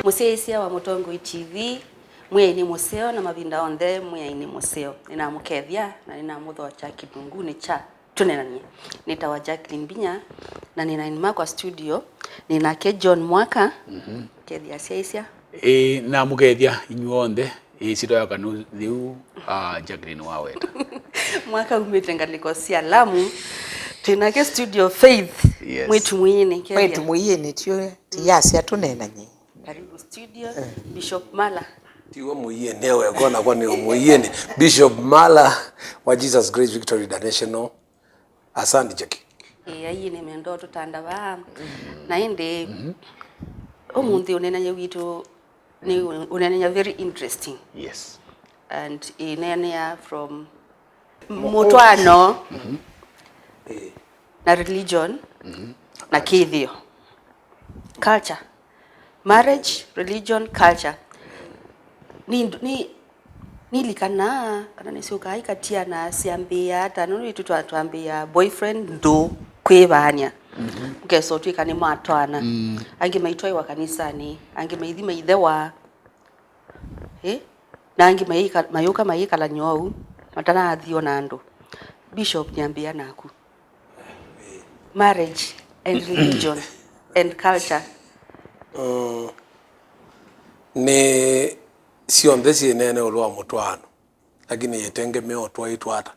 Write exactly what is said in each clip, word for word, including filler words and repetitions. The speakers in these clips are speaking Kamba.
Mũsyaĩĩsya wa Mũtongoi T V, Mwĩai nĩ mũseo, na mavinda onthe Mwĩai nĩ mũseo. Nĩnamũkethya na nĩnamũthokya kĩlungunĩ kya Tũneenany'e. Nĩtawa Jacqueline Mbinya, na nĩna aini makwa studio. Nĩnake John Mwaka. Mhm. Kethya asyaĩĩsya. Ĩĩ, namũkethya inyw'onthe. Ĩĩ, ĩsyĩtwa yakwa nĩ yĩu, ah, Jacqueline Waweta. Mwaka umĩte ngalĩko sya Lamu. Twĩnake studio Faith. Yes. Mwĩtu mũiĩnĩ, kethya. Mwĩtu mũiĩnĩ, tyo, tiyasya Tũneenany'e. Karibu studio, eh. Bishop Mala. Tiwe mũiĩnĩ, ewe kona kwa nĩ mũiĩnĩ. Bishop Mala wa Jesus Grace Victory International. Asante, Jackie. Ĩĩ, aiĩnĩ mendo tũtanda vaa. Na ĩndĩ, mhm, ũmũnthĩ ũneenany'a witũ nĩ ũneenany'a very interesting. Yes. And ĩneenea from mũtwaano, mhm, na religion, mhm, na kĩthĩo. Culture. Marriage, religion, culture. Ni, ni, nilikanaa, kana nĩsyũkaa ikatiana syambĩĩa ata, nũndũ itũ twa-, twambĩĩa boyfriend, ndũ, kwĩvaany'a. Mhm. Ũkesa ũtw'ĩka nĩmatwaana. Mm. Angĩ maitwaĩwa kanisanĩ, angĩ maithi maithewa. Ĩ? Na angĩ mayĩka-, mayũka mayĩkalany'a ũu, matanaathi ona andũ. Bishop, nyambĩĩa naku. Marriage and religion and culture. Mm, nĩ syonthe syĩneene ĩũlũ wa mũtwaano, lakini yĩtengemea ũtwaĩtwe ata.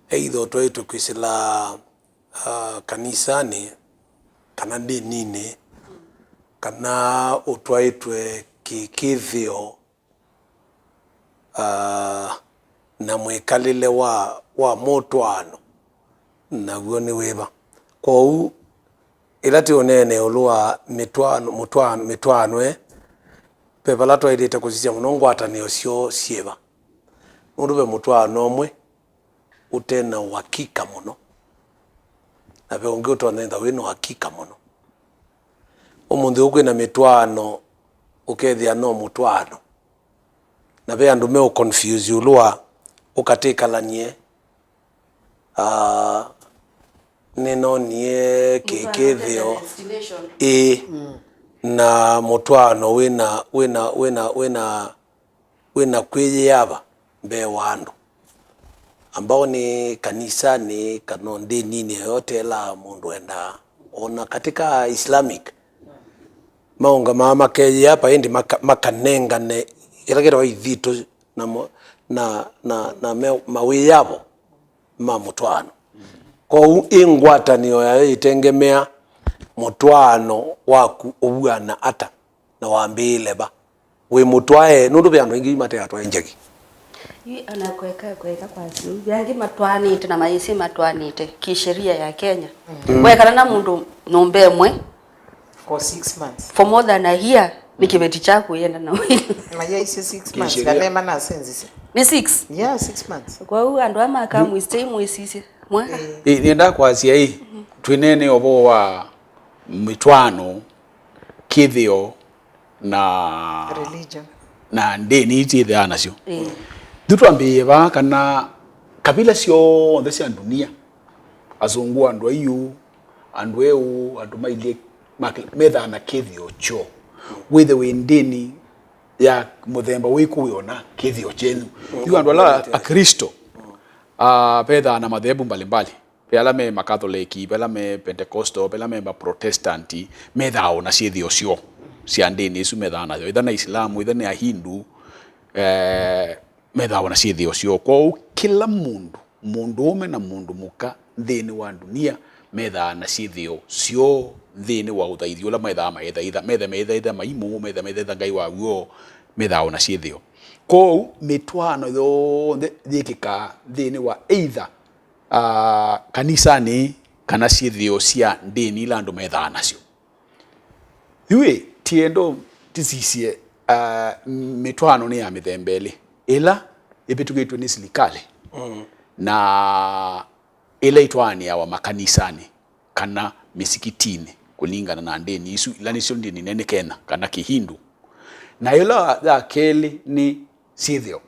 Either ũtwaĩtwe kwĩsĩla, ah, kanisanĩ, kana ndĩninĩ, kana ũtwaĩtwe kĩ-, kĩthĩo, ah, na mwĩkalĩle wa, wa mũtwaano, naw'o nĩ wĩva? Kwoou, ĩla tũũneena ĩũlũ wa mĩtwaano, mũtwa-, mĩtwaano ĩ, ve vala twaĩlĩte kũsisya mũno ngwatanĩo syoo syĩva. Nũndũ ve mũtwaano ũmwe ũte na ũhakika mũno, na ve ũngĩ ũtonya ĩtha wĩ na ũhakika mũno. Ũmũnthĩ ũũ kwĩna mĩtwaano ũkethĩa no mũtwaano, na ve andũ me ũconfuse ĩũlũ wa ũkatĩkalany'e, ah, nĩnonie kĩ-, kĩthĩo, ĩĩ, na mũtwaano wĩna, wĩna, wĩna, wĩna wĩna kwĩyĩava mbee wa andũ, ambao nĩ kanisanĩ kana ndĩninĩ yoyote ĩla mũndũ endaa, ona katika Islamic, maũngamaa makeyĩava ĩndĩ maka-, makanengane ĩla kĩtawa ithitũ na mo-, na, na, na me-, mawĩyavo ma mũtwaano. Kwoou ĩ ngwatanĩo yayo ĩtengemea mũtwaano waku ũw'ana ata na wambĩĩle va. Wĩ mũtwae, nũndũ ve andũ aingĩ yu mate atwae njeki. Yu ona kweka, kweka kwasya ũu, ve angĩ matwaanĩte na mayĩsĩ matwaanĩte kĩsheria ya Kenya. Mm. Wekana na mũndũ nyũmba ĩmwe for six months, for more than a year, nĩ kĩveti kyaku yenda na wĩ. Na yaisye six months, kĩsheria. Kana ema nasenzisye. Nĩ six? Yeah, six months. Kwoou andũ aa makamwĩsĩ, mwĩsisye mwaka. Eh. Ĩ, nĩenda kwasya ĩ, twĩneene ũvoo wa mĩtwaano, kĩthĩo, na religion, na ndĩni ii twĩthĩaa nasyo. Ĩĩ. Yu twambĩĩe vaa kana kavila syonthe sya ndunia, asũngũ, andũ aiũ, andũ eũ, andũ mailyĩ, mak-, methaa na kĩthĩo kyoo. Wĩthe wĩ ndĩni ya mũthemba wĩkũ, wĩona kĩthĩo kyenyu. Yu andũ ala Aklĩsto, ah, vethaa na madhehebu mbalimbali. Ve ala me Makatholeki, ve ala me Pentecostal, ve ala me Maprotestanti, methaa o na syĩthĩo syoo sya ndĩni isu methaa nasyo. Ĩtha nĩ Aisilamu, ĩtha nĩ Ahindu, eh, methaa o na syĩthĩo syoo. Kwoou kĩla mũndũ, mũndũũme na mũndũ mũka nthĩnĩ wa ndunia, methaa na syĩthĩo syoo nthĩnĩ wa ũthaithi ũla methaa maĩthaitha. Methe meĩthaitha maimũ, methe meĩthaitha ngai wa w'o, methaa o na syĩthĩo. Kwoou mĩtwaano yonthe yĩkĩkaa nthĩnĩ wa either ah, kanisanĩ kana syĩthĩo sya ndĩni ila andũ methaa nasyo. Yu ĩ, tiendo tĩsisye, ah, mĩtwaano nĩ ya mĩthemba ĩlĩ, ĩla ĩvĩtũkĩtw'e nĩ silikalĩ, mm, na ĩla ĩtwaanĩawa makanisanĩ kana mĩsikitinĩ kũlingana na ndĩni isu, ila nĩsyo ndĩni nene Kenya kana Kĩhindu. Na ĩla ya kelĩ nĩ syĩthĩo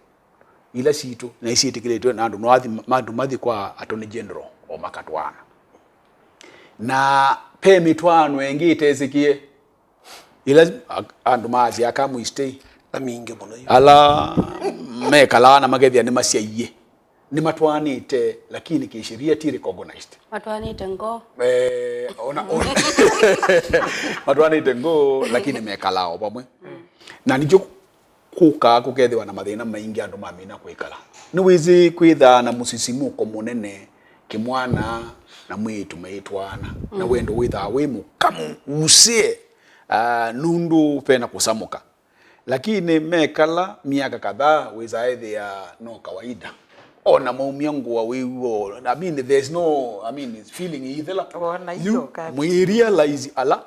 ila sitũ, na isyĩtĩkĩlĩtwe na andũ, no athi, andũ mathi kwa Attorney General o makatwaana. Na ve mĩtwaano ĩngĩ ĩtesĩkĩe, Ila a- andũ maasya aka mũistei, na mingĩ mũno yu. Ala mekalaa na makethĩa nĩmasyaie, nĩmatwaanĩte, lakini kĩsheria ti recognized. Matwaanĩte ngoo. Eh, ona, ona. Matwaanĩte ngoo, lakini mekalaa o vamwe. Na nĩkyo kũkaa kũkethĩwa na mathĩna maingĩ andũ mamina kwĩkala. Nĩwĩsĩ kwĩthaa na mũsisimũko mũnene kĩmwana na mwĩĩtu maitwaana. Na wendo wĩthaa wĩ mũkamu, usie, ah, nũndũ vena kũsamũka. Lakini mekala miaka kadhaa, wĩsaa ethĩa no kawaida. Ona maumya ngũa wĩw'o. I mean, there's no, I mean, feeling ithela. Wona yu, icio kabisa. Mwĩrealize ala,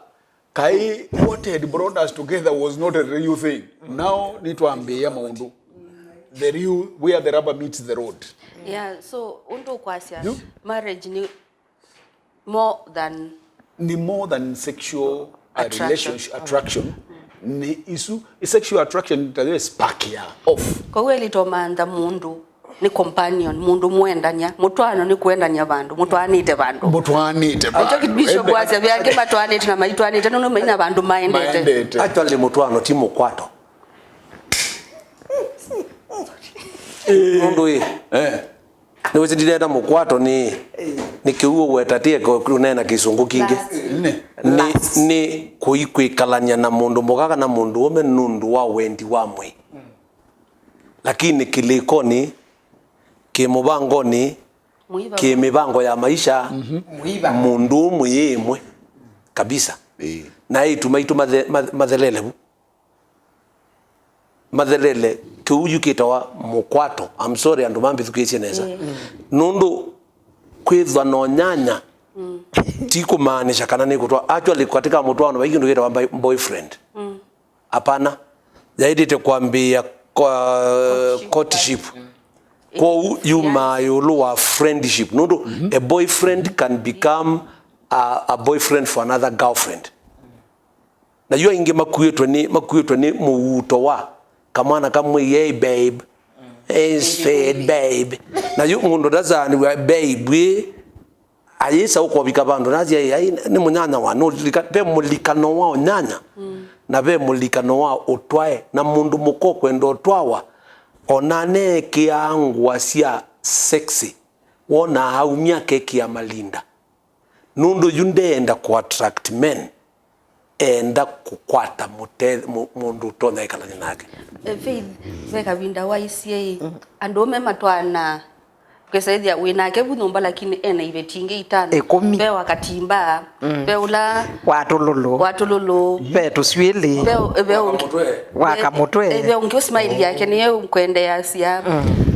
kaĩ what had brought us together was not a real thing. Now nĩtwambĩĩa maũndũ. The real, where the rubber meets the road. Yeah, so ũndũ ũkwasya, yu, marriage ni more than, ni more than sexual, uh, attraction. Relationship, attraction. Ni isu, sexual attraction ĩtayo spark ya off. Kwa hiyo ĩlĩtomantha mũndũ nĩ companion, mũndũ mwendania, mũtwaano nĩ kũendania vandũ, mũtwaanĩte vandũ. Mũtwaanĩte vandũ. Ekyo Bishop wasya, ve angĩ matwaanĩte na maitwaanĩte, nũndũ maina vandũ maendete. Maendete. Actually, mũtwaano ti mũkwato. Nũndũ ĩ, eh, nĩwĩsĩ ndirenda mũkwato nĩ, nĩ kĩu ũweta tĩe kũneena kĩsũngũ kĩngĩ. Lust. Nĩ, nĩ, lust. Nĩ kũi-, kwĩkalany'a na mũndũ mũka kana mũndũ ũme nũndũ wa wendi wa mwĩĩ. Lakini kĩlĩkonĩ, kĩmũvangonĩ, kĩmĩvango ya maisha, mũndũ ũmwe yĩ ĩmwe kabisa. Ĩĩ. Na eĩtu maitũ mathe-, mathe-, mathelele vu. Mathelele, kĩu yu kĩtawa mũkwato. I'm sorry, andũ mambĩthukĩĩsye nesa. Nũndũ kwĩthwa na ũnyanya, ti kũmaanisha kana nĩ kũtwa-, actually, katika mũtwaano, vai kĩndũ kĩtawa boy-, boyfriend. Hapana. Yaĩlĩte kwambĩĩa kwa courtship. Kwoou yumaa ĩũlũ wa friendship. Nũndũ a boyfriend can become a, a boyfriend for another girlfriend. Na yu aingĩ makuĩtwe nĩ, makuĩtwe nĩ mũuto wa kamwana kamwe, "Hey, babe. Hey, sweet babe." Na yu mũndũ ndasaanĩw'a babe ĩ, ayĩsa ũkovika vandũ, nasya, "Ai, ai, nĩ mũnyanya wa, nũlika-, ve mũlikano wa ũnyanya, na ve mũlikano wa ũtwae, na mũndũ mũka ũkwenda ũtwawa, ona neekĩaa ngũa sya sexy, wonaa aumya akekĩa malinda." Nũndũ yu ndeenda kũ attract men, eenda kũkwata mũte-, mũ-, mũndũ ũtonya ĩkalany'a nake. Eh, Faith, ve kavinda waisye ĩ, andũũme matwaana, ũkesaĩthya wĩ nake vu nyũmba, lakini ena iveti ingĩ itano. Ĩkũmi. Ve wa katimba, ve ũla wa tũlũlũ. Wa tũlũlũ. Ve tũswĩlĩ. Ve, ve ũngĩ. Wa kamũtwe. Ve, ve ũngĩ smile yake nĩyo ũkwendeeasya.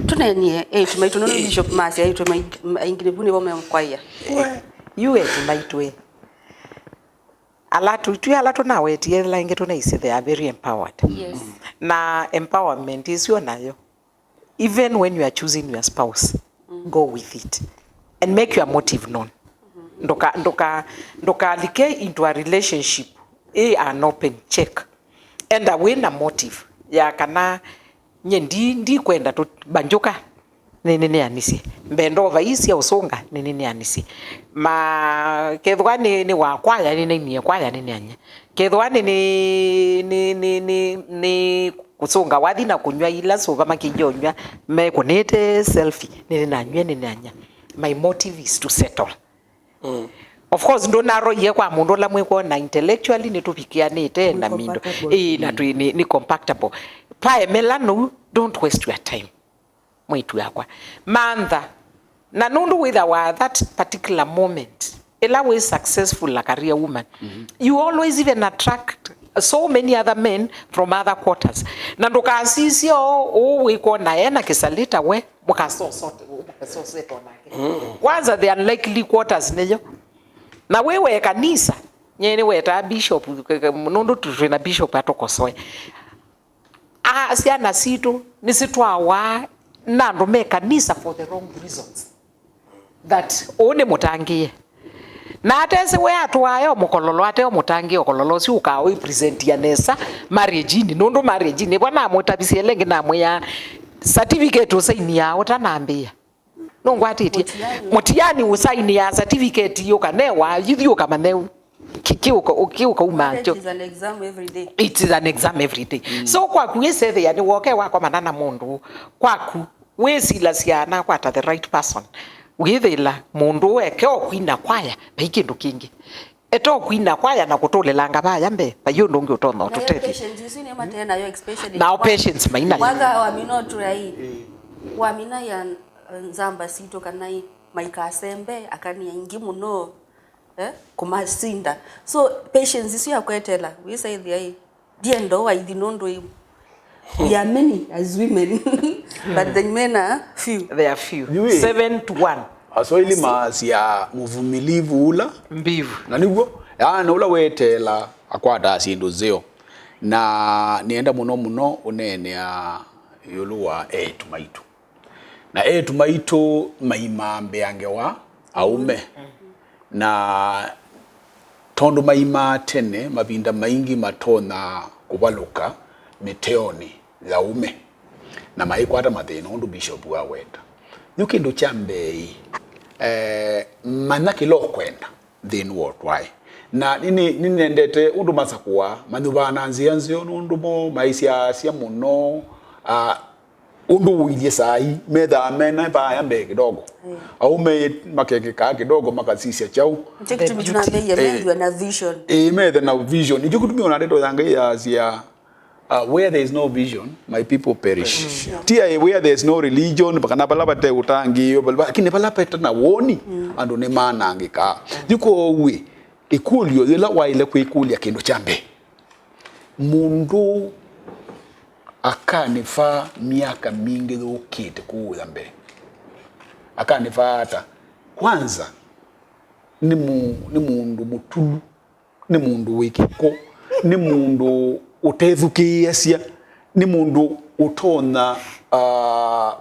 Tũnenie eĩtu maitũ, nũndũ Bishop masya eĩtu maingĩ, aingĩ nĩvu nĩvo memũkwaĩa. Yu eĩtu maitũ ĩ. Ala tũ-, twĩ ala tũnawetie, ĩla ĩngĩ tũnaisye they are very empowered. Yes. Na empowerment ĩsu o nayo, even when you are choosing your spouse, go with it and make your motive known. Ndũka-, ndũka-, ndũkalike into a relationship ĩ an open check. Enda wĩ na motive ya kana Nyie ndi-, ndikwenda tũmbanjũka, nĩnĩnĩanĩsye. Mbenda o vai sya ũsũnga, nĩnĩnĩanĩsye. Ma, kethĩwa nĩ, nĩ wa kwaya, nĩnainie kwaya, nĩnĩany'a. Kethĩwa nĩ, nĩ, nĩ, nĩ, nĩ, nĩ kũsũnga wathi na kũnyw'a ila sũva makĩie ũnyw'a, mekũnĩte selfie, nĩnĩnanyw'e, nĩnĩany'a. My motive is to settle. Mm. Of course, ndũnaroie kwa mũndũ ũla mwĩkwona intellectually nĩtũvikĩanĩte na mindo. Ĩĩ, na twĩ, nĩ, nĩ compactable. Paemela nũu, don't waste your time, mwĩĩtu wakwa. Mantha. Na nũndũ wĩthawa that particular moment, ĩla wĩ successful a career woman, you always even attract so many other men from other quarters. Na ndũkasisye o ũu wĩkwona ena kĩsalita we, mũkasosote, mũkasosete o nake. Kwanza the unlikely quarters nĩyo. Na wĩ we kanisa, nyie nĩwetaa bishop, nũndũ tu-, twĩ na bishop atũkosoe. Ah, syana sitũ nĩsitwawa na andũ me kanisa for the wrong reasons. That ũũ nĩ mũtangĩĩe. Na atesĩ we atwae o mũkololo, ate o mũtangĩĩe ũkololo ũsu ũkaa ũipresentia nesa marriage-inĩ. Nũndũ marriage-inĩ, ĩvwa namũtavisye ĩla ĩngĩ namwĩa, certificate ũsainiaa ũtanambĩĩa. Nũngwatĩtye. Mũtiani. Mũtiani ũsainiaa certificate ũkanewa, ithyĩ ũkamanya ũ. Ki- kiuka- kiuka uma kyo. Marriage is an exam every day. It is an exam every day. So kwaku wĩsethĩa nĩ woke wakomana na mũndũ kwaku, wĩsilasya anakwata the right person, wĩthĩla mũndũ eke o kwina kwaya, vai kĩndũ kĩngĩ. Ete o kwina kwaya na kũtũlĩlanga vaya mbee, vai ũndũ ũngĩ ũtonya ũtũtethya. Patience isu nĩ matee nayo, especially nao patience maina. Mwaga wamina ũtũai, wamina ya nzamba sitũ kana i- maikasembe akani aingĩ mũno, eh, kũmasinda. So patience isu ya kwetela wĩsaithia ĩ, ndienda ũaithi nũndũ ĩ, we are many as women, but the men are few. They are few. Yui. Seven to one. Aswahili maasya mvumilivu hula mbivu. Na nĩw'o, yaani ũla weteela akwataa syĩndũ nzeo. Na nĩenda mũno mũno ũneenea ĩũlũ wa eĩtu maitũ. Na eĩtu maitũ maimambĩa ngewa aũme. Na tondũ maimaa tene, mavinda maingĩ matonya kũvalũka mĩteonĩ ya aũme na maikwata mathĩna ũndũ Bishop waweta. Yu kĩndũ kya mbee, eh, manya kĩla ũkwenda nthĩnĩ wa ũtwae. Na nĩ- nĩ- nĩnendete ũndũ masakũa manyuvaa na nzĩa nzeo nũndũ mo maisyaasya mũno, ah, ũndũ ũilyĩ saa ii, methaa mena vaya mbee kidogo. Aũme makekĩkaa kidogo makasisya kyaũ. Nĩkyo kĩtumi tunambeie methwe na vision. Ĩĩ, methe na vision. Nĩkyo kĩtumi ona ndeto ya Ngai yasya, uh, where there is no vision, my people perish. Ti ai where there is no religion, kana vala vate ũtangĩĩo, vala- lakini vala vate na woni, andũ nĩmanangĩkaa. Yu kwoou ĩ, ĩkũlyo yĩla waĩle kwĩkũlya kĩndũ kya mbee, mũndũ akanĩvaa myaka mingĩ yũkĩte kũũya mbee? Akanĩvaa ata? Kwanza, nĩ mũ- nĩ mũndũ mũtulu, nĩ mũndũ wĩ kĩko, nĩ mũndũ ũtethukĩĩasya, nĩ mũndũ ũtonya, ah,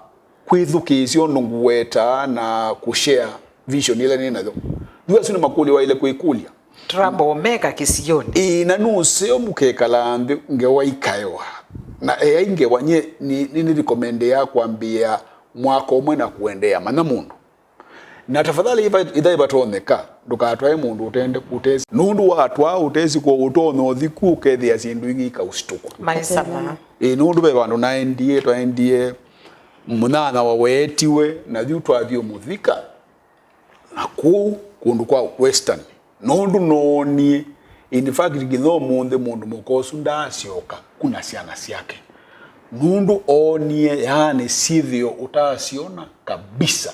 kwĩthukĩĩsya ũndũ ngũwetaa na kũshare vision ĩla nĩ nayo. Yu asu nĩ makũlyo waĩle kwĩkũlya. Trouble maker kĩsionĩ. Ĩĩ, na nũseo mũkekala nthĩ ngewa ikaewa. Na eai ngewa, nyie nĩ- nĩ- nĩ recommend ya kwambĩĩa mwaka ũmwe na kũendeea. Manya mũndũ. Na tafadhali, ĩva- ĩthaĩ vatonyeka, ndũkatwae mũndũ ũtende- ũtesi. Nũndũ watwaa ũtesi kwa ũtonya ũthiku, ũkethĩa syĩndũ ingĩ ikausitũkwa. Maisama. Ĩĩ, nũndũ ve vandũ naendie, twaendie mũnyanyawa weetiwe, na yu twathi ũmũthika na kũu kũndũ kwa Western. Nũndũ noonie, in fact, nginya ũmũnthĩ mũndũ mũka ũsu ndaasyoka ku na syana syake. Nũndũ oonie, yaani, syĩthĩo ũtaasyona kabisa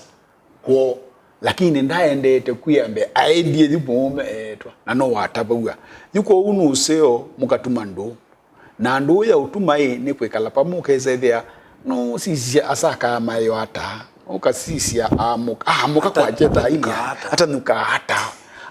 kwoo, lakini ndaendete kwĩa mbee, aendie yu mũũme eetwa, na no watavaw'a. Yu kwoou nũseo mũkatuma ndũũ. Na ndũũ ya ũtuma ĩ nĩ kwĩkala pamwe ũkesethĩa nũsisya asa aka mayo ata, ũkasisya amũka, amũka kwakya thaa inya, atanyukaa ata,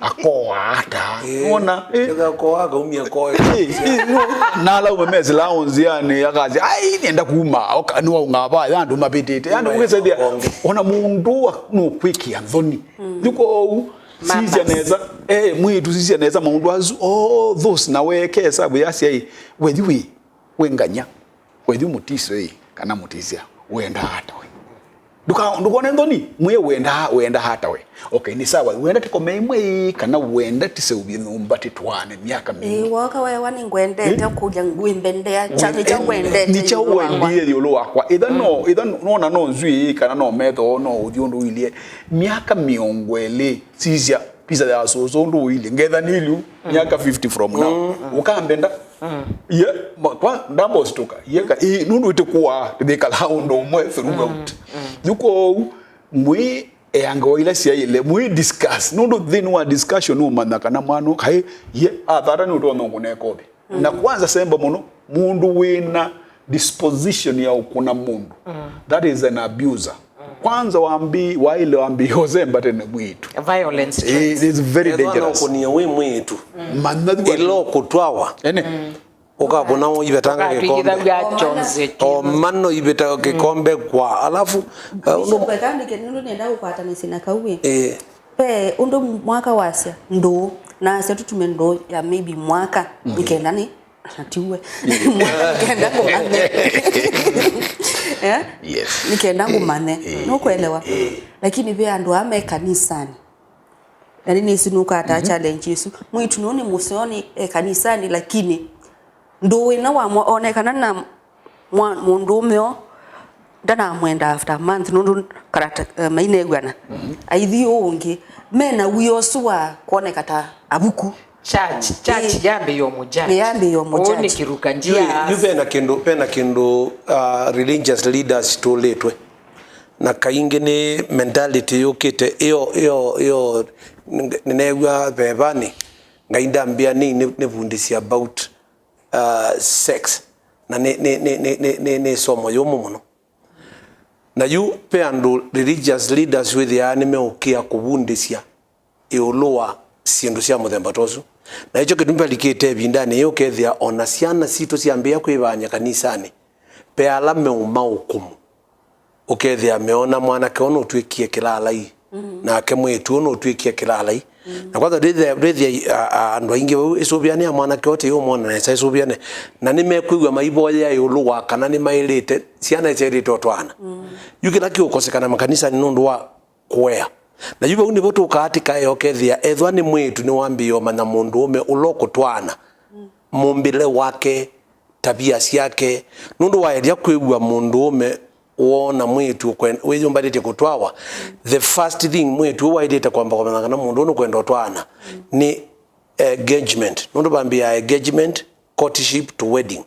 akoa ata. Wona? Ĩ. Eka akoa, akaumia koe. Ĩ, ĩ, no. Na ala aume mesĩlaa o nzĩanĩ, akasya, "Ai, nĩenda kuma." Oka, nĩwaũngaa vaya andũ mavĩtĩte. Andũ ũkĩsethĩa, ona mũndũ wa- nũkwĩkĩa nthoni. Yu kwoou, sisya nesa, eh, mwĩĩtu sisya nesa maũndũ asu, all those, na weekesa wĩasya ĩ, wethi wĩ, wĩ nganya, wethi mũtiso ĩ, kana mũtisya, wendaa ata we? Ndũka- ndũkone nthoni, mwĩe wendaa, wendaa ata we? Okay, nĩ sawa, wenda tũkome ĩmwe ĩ, kana wenda tũseũvye nyũmba tũtwaane myaka mingĩ? Ĩĩ, woka wewa nĩngwendete kũlya ngwĩmbendea, kya- nĩ kya wendete nĩ kya ĩũlũ wakwa. Wendie ĩũlũ wakwa. Ĩtha no, ĩtha nona no nzw'ĩĩ kana no metho no ũthi ũndũ ũilyĩ. Myaka mĩongo ĩlĩ, sisya visa ya sũsũ ũndũ ũilyĩ. Ngetha nĩlyu, myaka fifty from now. Ũkambenda? Ye, ma- kwa ndambositũka. Ye ka- ĩ, nũndũ ĩtĩkũaa, tũthĩkalaa ũndũ ũmwe throughout. Yu kwoou, mwĩ eange wa ila syaĩle, mwĩ discuss. Nũndũ nthĩnĩ wa discussion ũmanya kana mwana ũkaĩ, ye, athata nĩ ũtonya kũneka ũvĩ. Na kwanza semba mũno, mũndũ wĩna disposition ya ũkũna mũndũ, that is an abuser. Kwanza wambi- waĩle wambĩĩa ũsemba tene mwĩĩtu. Violence. It is very dangerous. Ethwa no kũnia wĩ mwĩĩtu. Manya ĩla ũkũtwawa. Ene. Ũkavũna ũivetanga kĩkombe. Ũkatwĩkĩthaw'a chonze. O mano iveta kĩkombe kwa. Alafu, eh, Bishop, eka ndike nũndũ nĩenda kũkwatanĩsya na kau ĩ. Eh. Ve ũndũ mwaka wasya ndũũ, na asya tũtume ndũũ ya maybe mwaka, nĩkenda nĩ, na tiwe. Mwaka nĩkenda ngũmanye. Eh? Yes. Nĩkenda ngũmanye. Eh, nũkwelewa? Eh. Lakini ve andũ aa me kanisani. Na nĩnĩsĩ nũkataa challenge ĩsu. Mwĩĩtu nũũ nĩ mũseo, nĩ e kanisanĩ, lakini ndũũ wĩna wamwa, onekana na mwa-, mũndũũme o ndanamwenda after a month, nũndũ karata, eh, mainew'ana. Aithi ũũ ũngĩ, mena wia ũsu wa kwoneka ta avuku. Church, church Ĩĩ. Yambĩĩo mũjudge. Yambĩĩo Ũũ nĩ mũjudge. Kĩruka njia. Yu, yu vena kĩndũ, vena kĩndũ, uh, religious leaders tũlĩtwe. Na kaingĩ nĩ mentality yũkĩte ĩyo, ĩyo, ĩyo nĩneew'a vevanĩ, Ngai ndambĩa nĩ, nĩ, nĩvundĩsye about, uh, sex. Na nĩ, nĩ, nĩ, nĩ, nĩ, nĩ, nĩ somo yũmũ mũno. Na yu ve andũ religious leaders wĩthĩaa nĩmeũkĩa kũvundĩsya ĩũlũ wa syĩndũ sya mũthemba ta ũsu. Na nĩkyo kĩtumi valikĩte ĩvindanĩ yĩĩ ũkethĩa o na syana sitũ syambĩĩa kwĩvaany'a kanisanĩ, ve ala meũmaũkũmũ. Ũkethĩa meona mwanake ũũ nũtw'ĩkie kĩlaalai, nake mwĩĩtu ũũ nũtw'ĩkie kĩlaalai. Na kwanza ndwĩthĩa, ndwĩthĩa, a, a, andũ aingĩ vau ĩsũvĩanĩa mwanake ũũ tei ũmwona nesa ĩsũvĩane. Na nĩmekwĩw'a maivoyea ĩũlũ wa kana nĩmaĩlĩte, syana nĩsyaĩlĩte ũtwaana. Yu kĩla kĩũkosekana makanisanĩ nũndũ wa kũea. Na yu vau nĩvo tũkaa tĩkae ũkethĩa, ethĩwa nĩ mwĩĩtu nĩwambĩĩe ũmanya mũndũũme ũla ũkũtwaana, mũmbĩle wake, tavia syake. Nũndũ waĩlya kwĩw'a mũndũũme woona mwĩĩtu ũkwen-, wĩyũmbanĩtye kũtwawa, the first thing mwĩĩtu ũũ waĩlĩte kwamba kũmanya kana mũndũ ũũ nũkwenda ũtwaana nĩ engagement. Nũndũ vambĩĩaa engagement, courtship to wedding.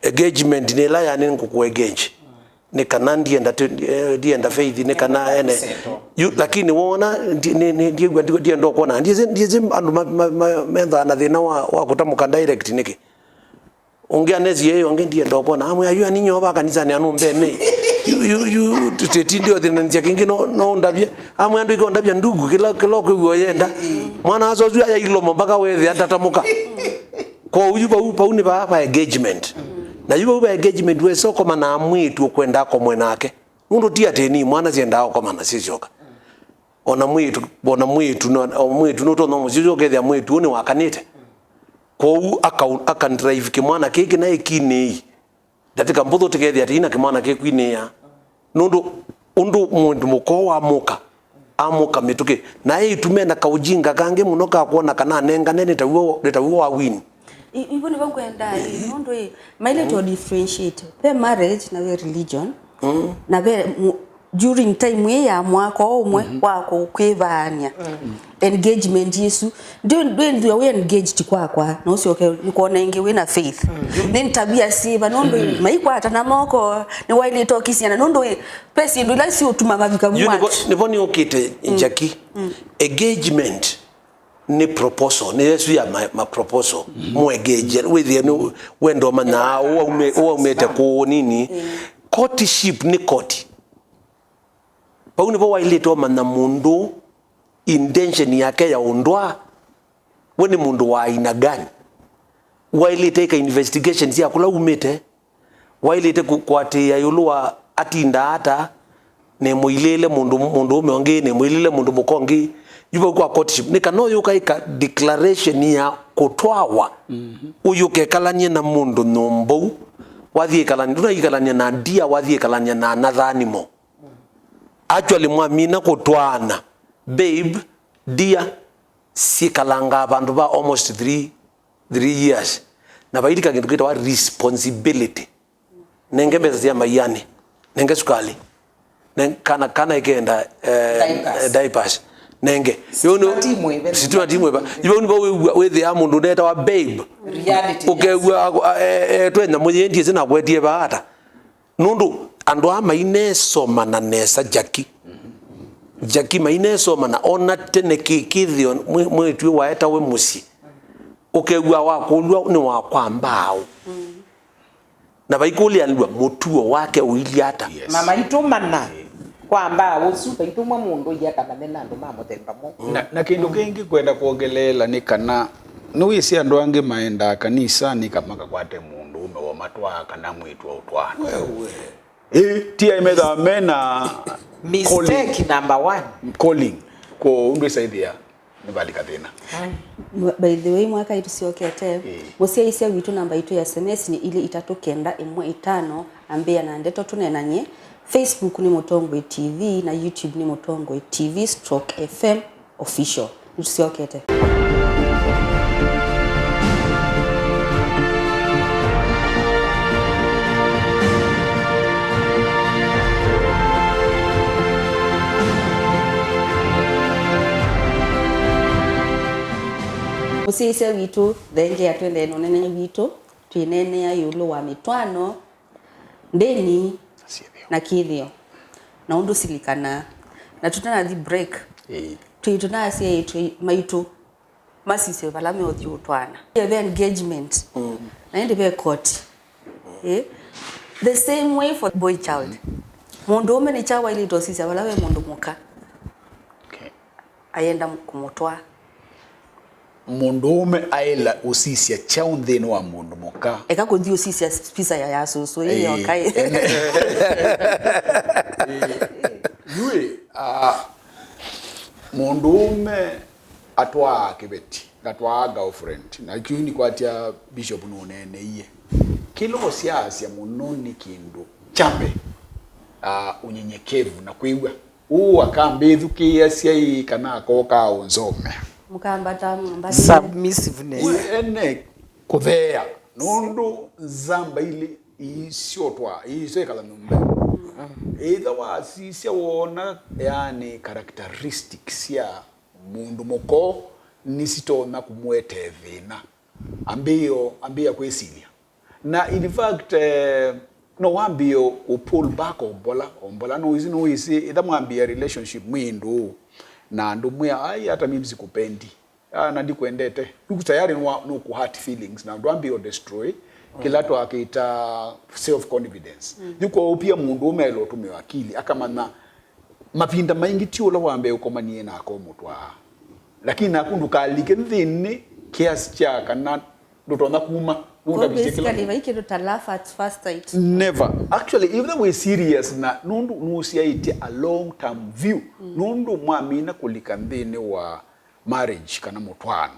Engagement nĩ ĩla yani ngũkũ engage. Nĩ kana ndienda tũ-, eh, ndienda Faith, nĩ kana ene. Yu, lakini wona, ndi-, nĩ, nĩ, ndiegwa, ndi-, ndienda ũkwona. Ndiezi, ndiezi andũ ma, ma, ma, menthaa na thĩna wa, wa kũtamũka direct nĩkĩ? Ũngĩ anesi yeye, ũngĩ ndienda ũkwona. Amwe ayu ani nyova kanisanĩ anu mbene. Yu, yu, yu, tũtĩtindi ũthinanĩsya kĩngĩ no, no ũndavye. Amwe andũ iko ndavya ndugu, kĩla, kĩla ũkwĩw'a ũyenda. Mwana asosu aya ilomo mpaka wethĩa ndatatamũka. Kwoou yu vau, vau nĩ vaa va engagement. Na yu vau va engagement wesa ũkomana na mwĩĩtu ũkwenda akomwe nake. Nũndũ ti atĩ nĩ mwana syendaa ũkomana syĩsyoka. Ona mwĩĩtu, ona mwĩĩtu, no, o mwĩĩtu nũtonya mũsyĩ ũkethĩa mwĩĩtu ũũ nĩwakanĩte. Kwoou aka, aka drive kĩmwana kĩĩ kĩna ĩkinĩi. Ndatĩka mbũthũ tĩkethĩa tĩina kĩmwana kĩkwinĩĩa. Nũndũ ũndũ mũndũ mũka ũũ wamũka, amũka mĩtũkĩ. Na eĩtu mena kaũjinga kangĩ mũno ka kwona kana anengane nĩ taw'o, nĩ taw'o wa win. I-, ivo nĩvo ngwenda, ĩ, nũndũ, ĩ, maile to differentiate. Ve marriage na ve religion. Na ve mu-, during time ĩĩ ya mwaka o ũmwe wa kũ-, kwĩvaany'a. Engagement ĩsu. Ndwĩ-, ndwĩthĩwa wĩ engaged kwakwa, na ũsyoke nĩkwona ĩngĩ wĩ na Faith. Nĩ tavia syĩva, nũndũ maikwatana moko, nĩwaĩlĩte ũkisiana, nũndũ ĩ, ve syĩndũ ila siũtuma mavika vu. Yu nĩvo, nĩvo nĩũkĩte Jackie. Engagement nĩ proposal, nĩ yesu ya ma, ma proposal. Mũengage, wĩthĩe nĩ wenda ũmanyaa ũu aume-, ũu aumĩte kũũ nini. Courtship nĩ court. Vau nĩvo waĩlĩte ũmanya mũndũ, intention yake ya ũndwa, we nĩ mũndũ wa aina gani. Waĩlĩte ĩka investigation sya kũla umĩte. Waĩlĩte kũ-, kũatĩĩa ĩũlũ wa atindaa ata, nĩmũilĩĩle mũndũ, mũndũũme ũngĩ, nĩmũilĩĩle mũndũ mũka ũngĩ. Yu vau kwa courtship, nĩ kana ũyũka ĩka declaration ya kũtwawa. Ũyũkekalany'e na mũndũ nyũmba ũu. Wathiĩ ĩkalany'a, ndũnaikalany'a na dear, wathiĩ ĩkalany'a na another animal. Actually, mwamina kũtwaana, babe, dear, syĩkalangaa vandũ va almost three, three years. Na vailika kĩndũ kĩtawa responsibility. Nenge mbesa sya maiani. Nenge sukali. Nenge kana, kana ĩkenda, eh, diapers. Diapers. Nenge. Sitima ti mwĩva. Sitima ti mwĩva. Yu nĩvo wĩw'a, wĩthĩaa mũndũ netawa babe. Reality. Ũkew'a, eh, eh, twe nyamũ yĩĩ ndiĩsĩ nakwetie vaa ata. Nũndũ andũ aa mainesomana nesa Jackie. Jackie mainesomana, ona tene kĩ-, kĩthĩo mwĩ-, mwĩĩtu ũyũ waetawe mũsyĩ. Ũkew'a wakũlw'a nĩ wa kwa mbaaũ. Na vaikũlĩanw'a mũtuo wake ũilyĩ ata. Yes. Na maitũmana kwa mbaa ũsu, vaitũmwa mũndũ ia kamanye na andũ ma mũthemba mũ. Na, na kĩndũ kĩngĩ kwenda kwongeleela nĩ kana nĩwĩsĩ andũ angĩ maendaa kanisanĩ ka makakwate mũndũũme wamatwaa kana mwĩĩtu aũtwaa. Wewe. Ĩ, ti aimethĩwa mena mistake calling. Number one. Calling. Kwoou ndwĩsaĩthĩa nĩvalika thĩna. By the way, mwaka ĩtũsyokete, ĩ, mũsyaĩĩsya witũ namba itũ ya S M S nĩ ilĩ itatũ kenda ĩmwe ĩtano, ambĩĩa na ndeto tũneenany'e. Facebook nĩ Mũtongoi T V na YouTube nĩ Mũtongoi T V stroke F M official. Nĩtũsyokete. Mũsyaĩĩsya witũ, thengea tũendee na ũnene witũ, twĩneenea ĩũlũ wa mĩtwaano, ndĩni, na syĩthĩo, na kĩthĩo, na ũndũ silikanaa. Na tũtanathi break, ĩĩ, twĩ tũnasya ĩtũ maitũ masisye vala meũthi ũtwaana. Ve engagement. Mm. Na ĩndĩ ve koti. Eh? The same way for boy child. Mũndũũme nĩ kyaũ waĩlĩte ũsisya vala ve mũndũ mũka? Okay. Ayenda kũmũtwaa. Mũndũũme aĩla ũsisya kyaũ nthĩnĩ wa mũndũ mũka? Eka kũthi ũsisya visa ya, ya sũsũ, ĩĩ, ĩĩ, yoka, ĩ. Ene. Ĩĩ. Yu ĩ, ah, mũndũũme atwaa kĩveti, ngatwaa girlfriend. Na kĩu nĩkwatya Bishop nũneeneie. Kĩla ũsyaasya mũno nĩ kĩndũ kya mbee, ah, ũnyenyekevu na kwĩw'a. Ũũ akambĩthukĩĩasya ĩ kana akoka aũnzomea. Mũkambata, mũmbata. Submissiveness. Ene kũtheea. Nũndũ nzamba ilĩ iisyotwa, iisyo ĩkala nyũmba. Either wasisya wona, yaani, characteristics sya mũndũ mũka nĩsitonya kũmũetee thĩna. Ambĩĩo, ambĩĩa kwĩsilya. Na in fact, eh, no wambĩĩo kũ pull back o mbola, o mbola. Nũĩsĩ, nũĩsĩ, ĩtha mwambĩĩa relationship mwĩ ndũũ na andũ mwĩa, "Ai, hata mimi sikupendi. Ah, na ndikwendete." Yu tayari nwa-, nũkũ hurt feelings, na ndwambĩĩo destroy kĩla twakĩta self confidence. Mm. Yu kwoou pia mũndũũme aĩle ũtũmĩwa akili, akamanya mavinda maingĩ ti ũla wa mbee ũkomanie nake ũmũtwaa. Lakini naku ndũkalike nthĩnĩ kiasi kya kana ndũtonya kuma. Kwa nũtavisye kĩla basically, vai kĩndũ ta love at first sight. Never. Actually, if that were serious, na nũndũ nũsyaĩtye a long term view, mm, nũndũ mwamina kũlika nthĩnĩ wa marriage kana mũtwaano,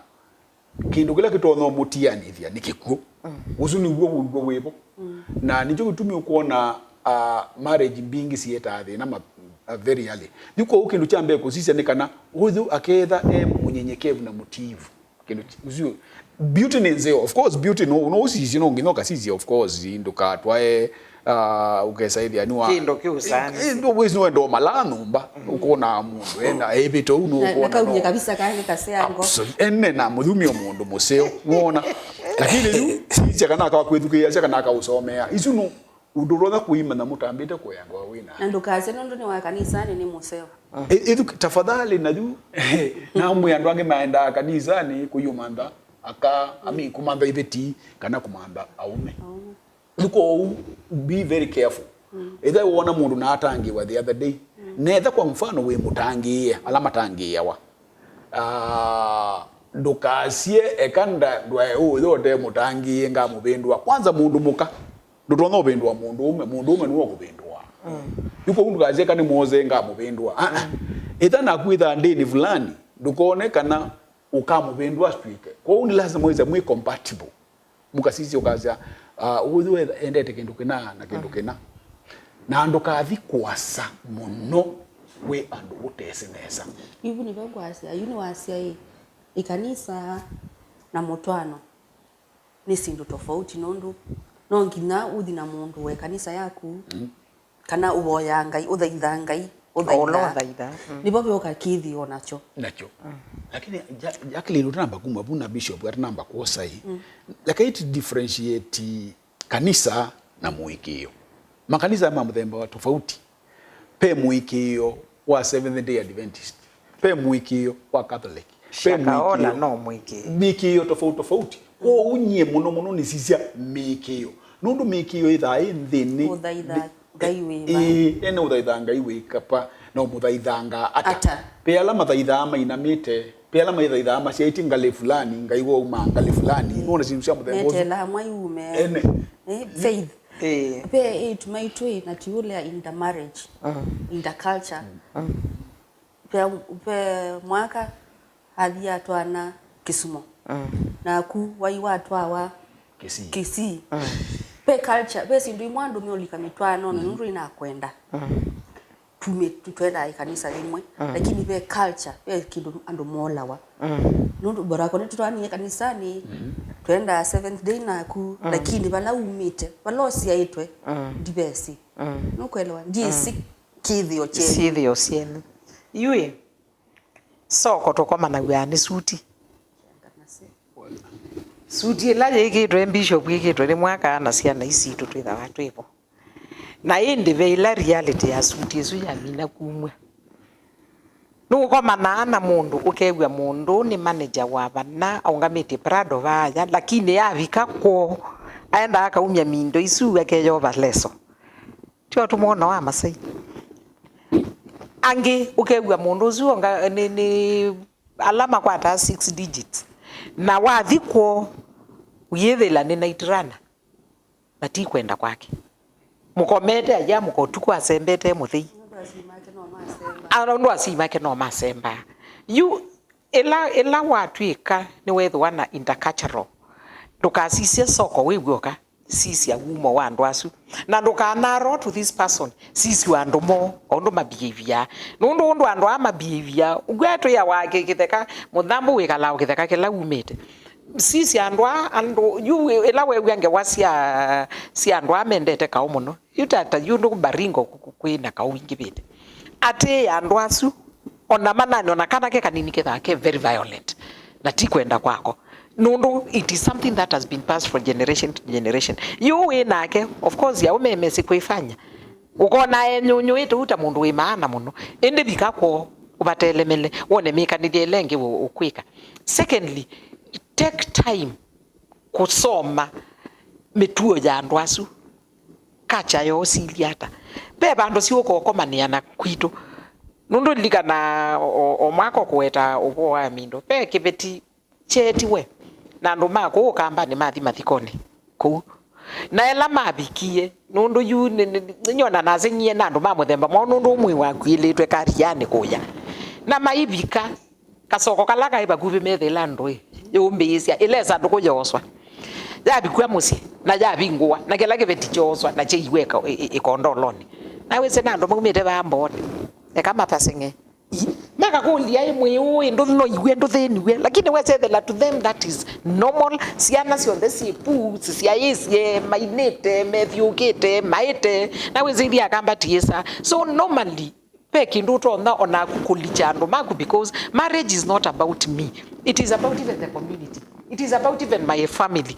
kĩndũ kĩla kĩtonya ũmũtianĩthya nĩ kĩkw'ũ. Mm. Ũsu nĩw'o wĩw'o wĩvo. Mm. Na nĩkyo kĩtumi ũkwona, ah, marriage mbingĩ siyetaa thĩna ma-, ah, very early. Yu kwoou kĩndũ kya mbee kũsisya nĩ kana ũyũ aketha e mũnyenyekevu na mũtiivu. Kĩndũ ki-, ũsu, beauty nĩ nzeo. Of course, beauty no, no ũsisye, no nginya ũkasisya, of course, ndũkatwae, ah, ũkesaĩthĩa nĩ wa kĩndũ kĩũsanĩsye. Eh, eh, ndũ wĩsĩ nĩwenda ũmalaa nyũmba, mm, ũkona mũndũ ena, ĩvĩte ũu, na, na nũkona kaumye no kabisa kange kaseango. Absolutely. Ene na mũthumio mũndũ mũseo, wona. Lakini yu, sisya kana akakwĩthukĩĩasya kana akaũsomea. Isu no, ũndũ ũtonya kũimanya mũtambĩte kũea ndoa wĩna. Na ndũkasye nũndũ nĩ wa kanisanĩ nĩ mũseo. Ĩ-, ĩthu tafadhali na yu, namwĩa andũ angĩ maendaa kanisanĩ kũyũmantha aka, I mean, kũmantha iveti kana kũmantha aũme. Aũme. Yu kwoou, be very careful. Mm. Ĩtha wona mũndũ naatangĩĩwa the other day, mm, netha kwa mfano wĩ mũtangĩĩe, ala matangĩĩawa. Ah, ndũkasye, "Eka nda-, ndwae ũyũ ũte mũtangĩĩe, ngamũvĩndũa." Kwanza mũndũ mũka, ndũtonya ũvĩndũa mũndũũme, mũndũũme nĩwe ũkũvĩndũa. Mm. Yu kwoou ndũkasye, "Eka nĩmwose, ngamũvĩndũa." Ah, ah. Mm. Ĩtha naku ĩthaa ndĩni fulani, ndũkone kana ũkamũvĩndũa situĩke. Kwoou nĩ lazima wĩse mwĩ compatible. Mũkasisya ũkasya, "Ah, ũyũ e-, endete kĩndũ kĩna na kĩndũ kĩna." Na ndũkathi kũasa mũno wĩ andũ ũtesĩ nesa. Yu nĩvo ngwasya, yu nĩwasya ĩ, ĩkanisa na mũtwaano nĩ syĩndũ tofauti, nũndũ no nginya ũthi na mũndũ wa ĩkanisa yaku, mm, kana ũvoyaa Ngai, ũthaithaa Ngai, ũthaithaa. Ũla ũthaithaa. Mm. Nĩvo veũka kĩthĩo nakyo. Nakyo. Mm. Lakini Ja-, Jacqueline, ũtanamba kuma vu na Bishop atanamba kwosa ĩ, mm, lakini ti differentiate kanisa na mũĩkĩĩo. Makanisa ma mũthemba wa tofauti. Ve mũĩkĩĩo wa Seventh Day Adventist, ve mũĩkĩĩo wa Catholic, ve Shakahola mũĩkĩĩo, no mũĩkĩĩo. Mĩĩkĩĩo tofauti tofauti. Kwoou nyie mũno mũno nĩsisya mĩĩkĩĩo. Nũndũ mĩĩkĩĩo ĩthaa ĩ nthĩnĩ. Ũthaitha Ngai wĩ va? Ĩĩ, ene ũthaithaa Ngai wĩ kapa, na ũmũthaithanga ata? Ata? Ve ala mathaithaa mainamĩte, ve ala mathaithaa masyaĩtye ngalĩ fulani, Ngai waumaa ngalĩ fulani. Nũona syĩndũ sya mũthemba ũsu. Meteelaa mwai ume. Ene. Eh, faith. Ĩĩ. Ve ĩtu maitũ ĩ na tiũlea intermarriage, mm, interculture. Mm. Ve, ve mwaka athi atwaana Kisumo. Mm. Naku wai watwawa Kisii. Kisii. Mm. Ve culture, ve syĩndũ imwe andũ meũlika mĩtwaanonĩ, mm, nũndũ inakwenda. Mm. tumĩ twendaa ĩkanisa yĩmwe, lakini ve culture, ve kĩndũ andũ molawa. Nũndũ borako nĩtũtwaanie kanisanĩ, twendaa Seventh Day naku, lakini vala umĩte, vala ũsyaĩtwe, ndivesĩ. Nũkwelewa? Ndiĩsĩ kĩthĩo kyenyu. Syĩthĩo syenyu. Yu ĩ, soko tũkomanaw'a nĩ suti. Suti ĩla yĩkĩtwe, bishop ĩkĩtwe nĩ mwaka na syana ii sitũ twĩthawa twĩ vo. Na ĩndĩ ve ĩla reality ya suti ĩsu yamina kumw'a. Nũkomanaa na mũndũ ũkew'a mũndũ nĩ manager wa vana aũngamĩtye Prado vaaya, lakini avika kwoo, aendaa akaumya mindo isu akeyova leso. Tyo tũmwona wa Masai. Angĩ ũkew'a mũndũ ũsu onga, nĩ, nĩ ala makwataa six digits. Na wathi kwoo, ũyĩthĩla nĩ night runner. Na ti kwenda kwake. Mũkomete aya mũka ũtukũ asembete mũthei. Nũndũ asyai make no masemba. A, nũndũ asyai make no masembaa. Yu, ĩla, ĩla watw'ĩka nĩwethĩwa na intercultural, ndũkasisye soko wĩ w'oka. Sisya wumo wa andũ asu. Na ndũka narrow to this person. Sisya andũ moo, o ũndũ mabehavior. Nũndũ ũndũ andũ aa mabehavior, ũkw'a twĩawa kĩ-, kĩtheka, mũthambũ wĩkalaa o kĩtheka kĩla wumĩte. Sisya andũ aa, andũ, yu ĩla wew'a ngewa sya, sya andũ aa mendete kaũ mũno. Yu ta, ta yu ndũ Baringo ku-, ku-, kwĩ na kaũ wingĩvĩte. Atĩĩa andũ asu, ona manane, ona kana ke kanini kethaa ke very violent. Na ti kwenda kwako. Nũndũ it is something that has been passed from generation to generation. Yu wĩ nake, of course, yaũ memesi kwĩfanya. Ũkona enyũnyũĩte ũu ta mũndũ wĩ maana mũno. Ĩndĩ vika kwoo, ũvatelemele, wone mĩkanĩthye ĩla ĩngĩ ũ-, ũkwĩka. Secondly, take time kũsoma mĩtuo ya andũ asu. Culture yoo silyĩ ata? Ve vandũ siũka ũkomanĩa na kwitũ. Nũndũ lilikana o, o mwaka ũkũweta ũvoo wa mindo. Ve kĩveti kyeetiwe na andũ ma kũu Ũkambanĩ mathi mathikonĩ kũu. Na ĩla mavikie, nũndũ yu nĩ, nĩ, nĩnyona naseng'ie na andũ ma mũthemba mwaũ, nũndũ ũmwe wakuĩlĩtwe karianĩ kũya. Na maivika, kasoko kala kaĩ vakuvĩ methĩla andũ ĩ, yũmbĩĩsya, ĩla ĩsandũkũ yooswa. Yavikwa mũsyĩ, na yavingũwa, na kĩla kĩveti kyooswa, na kyaiw'e ĩka-, ĩ-, ĩ-, ĩkondolonĩ. Na wĩsĩ na andũ maumĩte vaa mboonĩ. Eka mapaseng'e. Ii, makakũlya, "Ĩ mwĩĩ ũũ, ĩ ndũnoiw'e, ndũthĩniw'e?" Lakini wesethela to them that is normal. Syana syonthe syĩ puu, sisyaĩĩsye, mainĩte, methyũkĩte, maĩte, na wĩsĩthya akamba tiĩsa. So normally, ve kĩndũ ũtonya onaku kũlikya andũ maku, because marriage is not about me. It is about even the community. It is about even my family.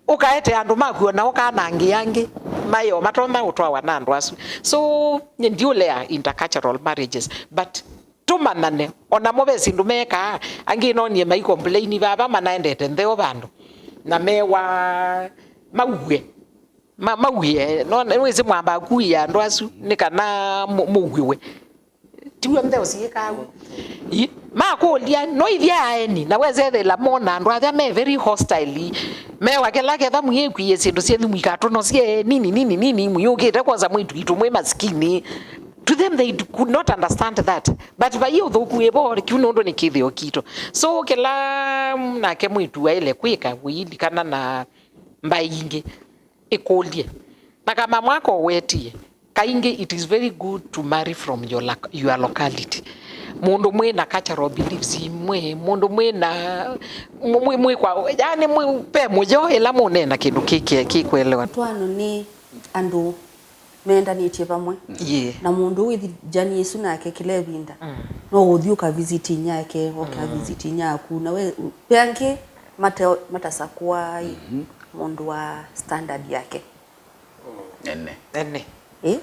Ũkaete andũ maku, ona ũkanangĩa angĩ, mayo matonya ũtwawa na andũ asu. So, nye ndiũlea intercultural marriages, but tũmanyane, onamo ve syĩndũ mekaa, angĩ nonie mai complain vava manaendete ntheo vandũ, na mewa mauwe. Ma-, mauwe, no, nĩwĩsĩ mwamba kuia andũ asu, nĩ kana mũ-, mũuĩwe. Tiw'o ntheo syĩkaa w'o. Ii, makũlya, no ithyĩ aeni, na wesethela mona andũ aya me very hostile, mewa kĩla ketha mũyĩkwie syĩndũ syenyu mũikatũnosye, nini, nini, nini, mũyũkĩte kwosa mwĩtu witũ mwĩ masikini. To them, they d-, could not understand that. But vai ũthũku wĩ vo, kĩu nũndũ nĩ kĩthĩo kitũ. So, kĩla nake mwĩtu aĩle kwĩka, ũilikana na mbaĩ ingĩ. Ĩkũlye. Na kama mwaka ũwetie, kaingĩ it is very good to marry from your, loc-, your locality. Mũndũ mwĩ na cultural beliefs imwe, mũndũ mwĩ na, mũ-, mwĩ, mwĩ kwa, yani mwĩ, pe mũyo ĩla mũneena kĩndũ kĩ, kĩ, kĩkwelewa. Mũtwaano nĩ andũ mendanĩtye vamwe. Yĩ. Na mũndũ wĩthi journey ĩsu nake kĩla ĩvinda, mm, no ũthi ũkavisit inyake, ũkavisit, mm, inyaku. Na we, ve angĩ mate-, matasakũaa mũndũ wa standard yake. Ene. Ene. Ĩ?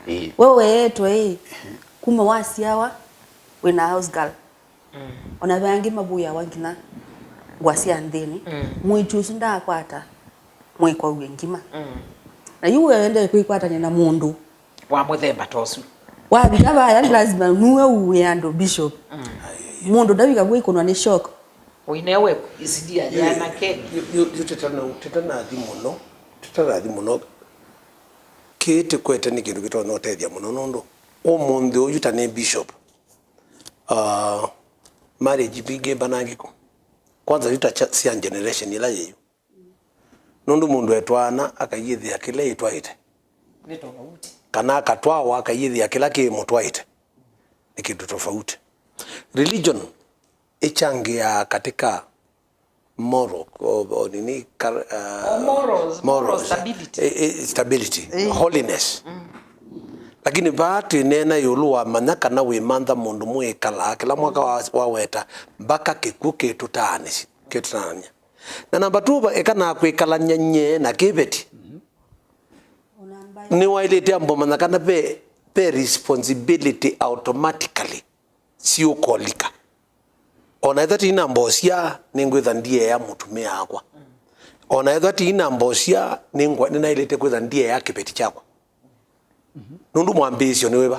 Ĩ. We weetwe ĩ, kuma wasyawa, wĩna house girl. Mm. Ona ve angĩ mavũĩawa nginya ngũa sya nthĩnĩ. Mm. Mwĩĩtu ũsu ndaakwata mwĩkwau wĩ ngima. Mm. Na yu we wendee kwĩkwatany'a na mũndũ wa mũthemba ta ũsu. Wavika vaya, nĩ lazima nuwe uwe andũ, Bishop. Mm. Mũndũ ndavika kwĩkũnwa nĩ shock. Ũinewe isidia, ĩ, ya nake. Yu, yu, yu tũtana-, tũtanathi mũno, tũtanathi mũno. Kĩĩ tũkwete nĩ kĩndũ kĩtonya ũtethya mũno, nũndũ ũmũnthĩ ũyũ ta nĩ bishop, ah, marriage mbingĩ mbanangĩko. Kwanza yu ta cha-, sya generation ĩla yĩyu. Nũndũ mũndũ etwaana akaiĩthĩa kĩla ĩtwaĩte. Nĩ tofauti. kana akatwawa, akaiĩthĩa kĩla kĩmũtwaĩte. Nĩ kĩndũ tofauti. Religion ĩchangĩaa katika moral, o, o nini, kar-, uh, O morals, moral morals, stability. Eh, eh, stability, Eh. holiness. Lakini vaa twĩneena ĩũlũ wa manya kana wĩmantha mũndũ mwĩkalaa kĩla mwaka wa, waweta mbaka kĩkw'ũ kĩtũtaanĩsye, kĩtũtaanĩsya. Na namba two, eka na kwĩkalany'a nyie na kĩveti. Nĩwaĩlĩte ambomanya kana ve, ve responsibility automatically siũkolika. O na ethwa ti na mbosya, nĩngwĩtha ndieea mũtumĩa akwa. O na ethwa ti na mbosya, nĩngwa-, nĩnaĩlĩte kwĩtha ndieea kĩveti kyakwa. Nũndũ mwambĩĩsyo nĩ wĩva?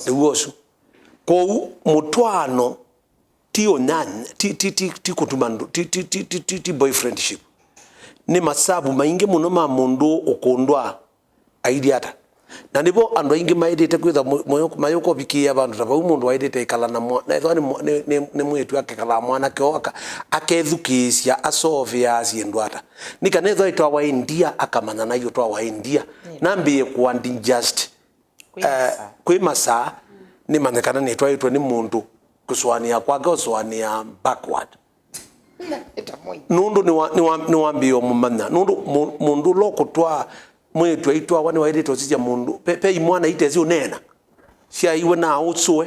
Nĩw'o ũsu. Kwoou mũtwaano ti ũnyanya, ti, ti, ti, ti kũtuma ndũ, ti, ti, ti, ti, ti, ti boyfriendship. Nĩ masavu maingĩ mũno ma mũndũ ũkũndwa ailyĩ ata. Na nĩvo andũ aingĩ maĩlĩte kwĩtha mũ-, mayũka ũvikĩĩa vandũ ta vau, mũndũ waĩlĩte ĩkala na mwa-, na ethwa nĩ mwa-, nĩ, nĩ, nĩ mwĩĩtu akekala mwanake oo aka-, akethukĩĩsya, asoveaa syĩndũ ata. Nĩ kana ethwa ĩtwawa ĩ ndia, akamanya na ĩũtwawa ĩ ndia. Nambĩĩe kũandi just, eh, kwĩ masaa, nĩmanye kana nĩtwaĩtwe nĩ mũndũ kũsũanĩa kwake ũsũanĩaa backward. Nũndũ nĩwa-, nĩwa-, nĩwambĩĩe ũmũmanya. Nũndũ mũ-, mũndũ ũla ũkũtwaa mwĩĩtu aitwawa nĩwaĩlĩte ũsisya mũndũ. Ve, ve imwana itesĩ ũneena. Syaiwe na ũsũe.